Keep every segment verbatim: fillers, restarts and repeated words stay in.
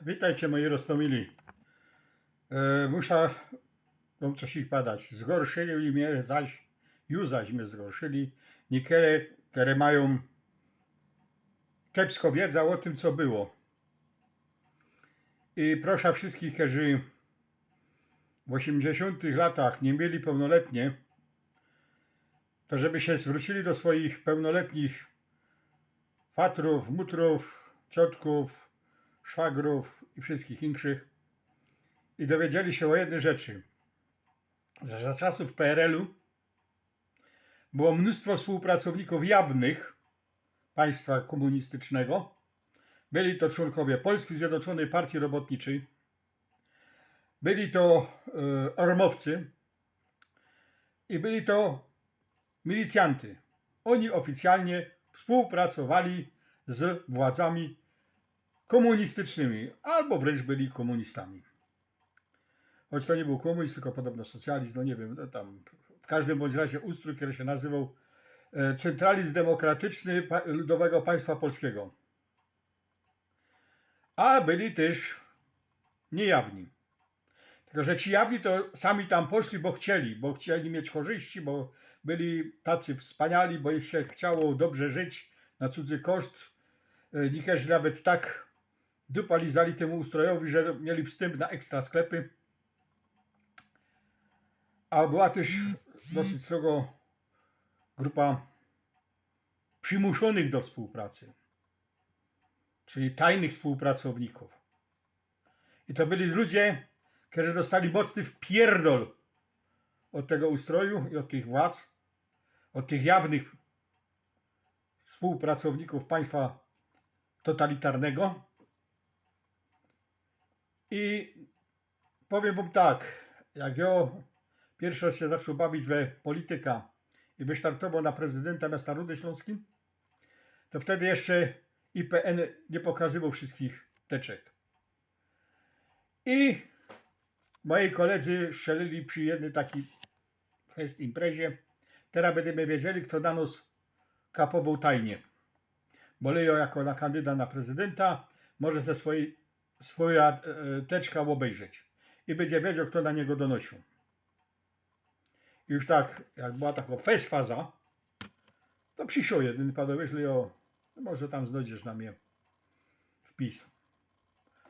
Witejcie, moji roztōmili. E, musza wōm coś ich padać. Zgorszyli mie zaś, już zaś mie zgorszyli niekere, kere majōm kepsko wiedza ô tym, co było. I prosza wszyskich, kerzy w ôziymdziesiōntych latach niy byli pełnoletnie, to żeby sie zwrōcili do swoich pełnoletnich fatrōw, mutrōw, ciotkōw, szwagrōw i wszyskich inkszych i dowiedzieli sie ô jednej rzeczy, że za czasōw P R L-u było mnōstwo wspōłpracownikōw jawnych państwa kōmunistycznego. Byli to członkowie Polskij Zjednoczōnyj Partyje Robotniczyj, byli to, e, ormowcy i byli to milicjanty. Ôni ôficjalnie wspōłpracowali z władzami kōmunistycznymi abo wryncz byli kōmunistami. Choć to niy bōł kōmunizm, tylko podobno socjalizm, no niy wiym, no tam w kożdym bōndź razie ustrój, kery sie nazywoł, e, Centralizm Demokratyczny Pa-, Ludowego Państwa Polskigo. A byli tyż niyjawni. Tylko że ci jawni to sami tam poszli, bo chcieli, bo chcieli mieć korzyści, bo byli tacy wspaniali, bo ich sie chciało dobrze żyć na cudzy koszt. E, niykerzy nawet tak dupa lizali tymu ustrojowi, że mieli wstymp na ekstra sklepy. A była tyż dosyć srogo grupa przimuszōnych do wspōłpracy, czyli tajnych wspōłpracownikōw. I to byli ludzie, kerzy dostali mocny wpierdol ôd tego ustroju i ôd tych władz, ôd tych jawnych wspōłpracownikōw państwa totalitarnego. I powiym wōm tak, jak jo piyrszy rŏz sie zaczōn bawić we polityka i wystartowoł na prezydynta miasta Rudy Ślōnskij, to wtedy jeszcze I P N niy pokazywoł wszyskich teczek. I moji koledzy strzelili przi jednyj takij fest imprezie. Teroz bydymy wiedzieli, fto na nos kapowoł tajnie. Bo Lejo jako na kandydat na prezydynta może se swojij, swoja, e, teczka ôbejrzeć. I bydzie wiedzioł, fto na niego donosiōł. I już tak, jak była tako fest faza, to prziszoł jedyn, padoł: „Wiysz, Lejo, może tam znojdziesz na mie wpis.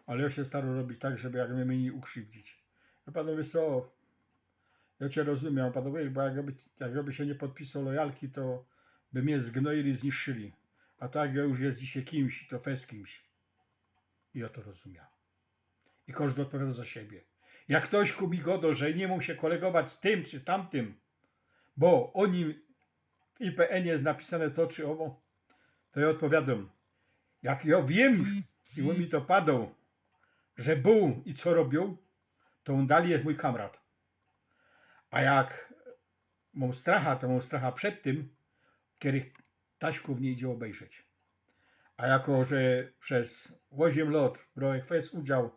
Ale jo sie staroł robić tak, żeby jak nojmynij ukrzywdzić”. Jo padoł: „Wiysz co, jo cie rozumiã”, padoł, „wiysz, bo jak jo by, jak jo by sie niy podpisoł lojalki, to by mie zgnoili, zniszczyli. A tak jo już jest dzisiej kimś, i to fest kimś”. I jo to rozumiã. I kożdy ôdpowiadŏ za siebie. Jak ftoś ku mi gŏdŏ, że niy mōm sie kolygować z tym czy z tamtym, bo ô nim w I P N-ie jest napisane to czy ôwo, to jo ôdpowiadōm. Jak jo wiym, i ôn mi to padoł, że bōł i co robiōł, to ôn dalij jest mōj kamrat. A jak mōm stracha, to mōm stracha przed tym, kerych taśkōw niy idzie ôbejrzeć. A jako że bez ôziym lŏt broł fest udział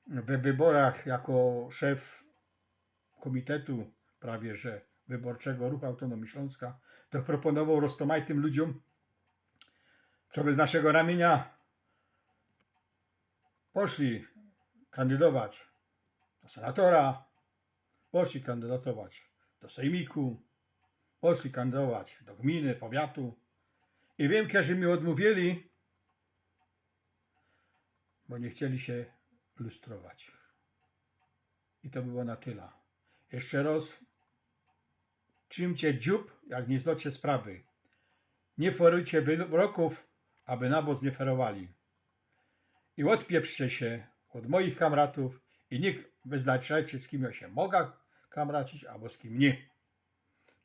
we wyborach jako szef kōmitetu prawie że wyborczego Ruchu Autōnōmije Ślōnska, to proponowoł roztōmajtym ludziōm, co by z naszego ramiynia poszli kandydować do senatora, poszli kandydatować do sejmiku, poszli kandydować do gminy, powiatu. I wiym, że mi ôdmōwiyli, bo niy chcieli sie lustrować. I to by było na tela. Jeszcze rŏz, trzimcie dziōb, jak niy znocie sprawy. Niy ferujcie wy-, wyrokōw, aby na wŏs niy ferowali. I ôdpieprzcie sie ôd moich kamratōw i niy wyznaczajcie, z kim jo sie moga kamracić, abo z kim niy.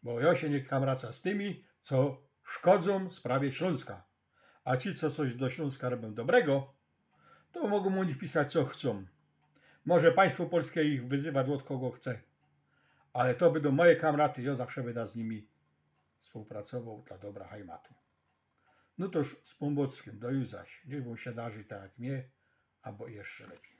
Bo jo sie niy kamracã z tymi, co szkodzōm sprawie Ślōnska. A ci, co coś do Ślōnska robiōm dobrego, to mogōm ô nich pisać, co chcōm. Może państwo polske ich wyzywać ôd kogo chce. Ale to bydōm moje kamraty, jo zawsze byda z nimi wspōłpracowoł dlŏ dobra Hajmatu. No toż z Pōnbōczkiym, do juzaś. Niych wōm sie darzi tak jak mie, abo jeszcze lepij.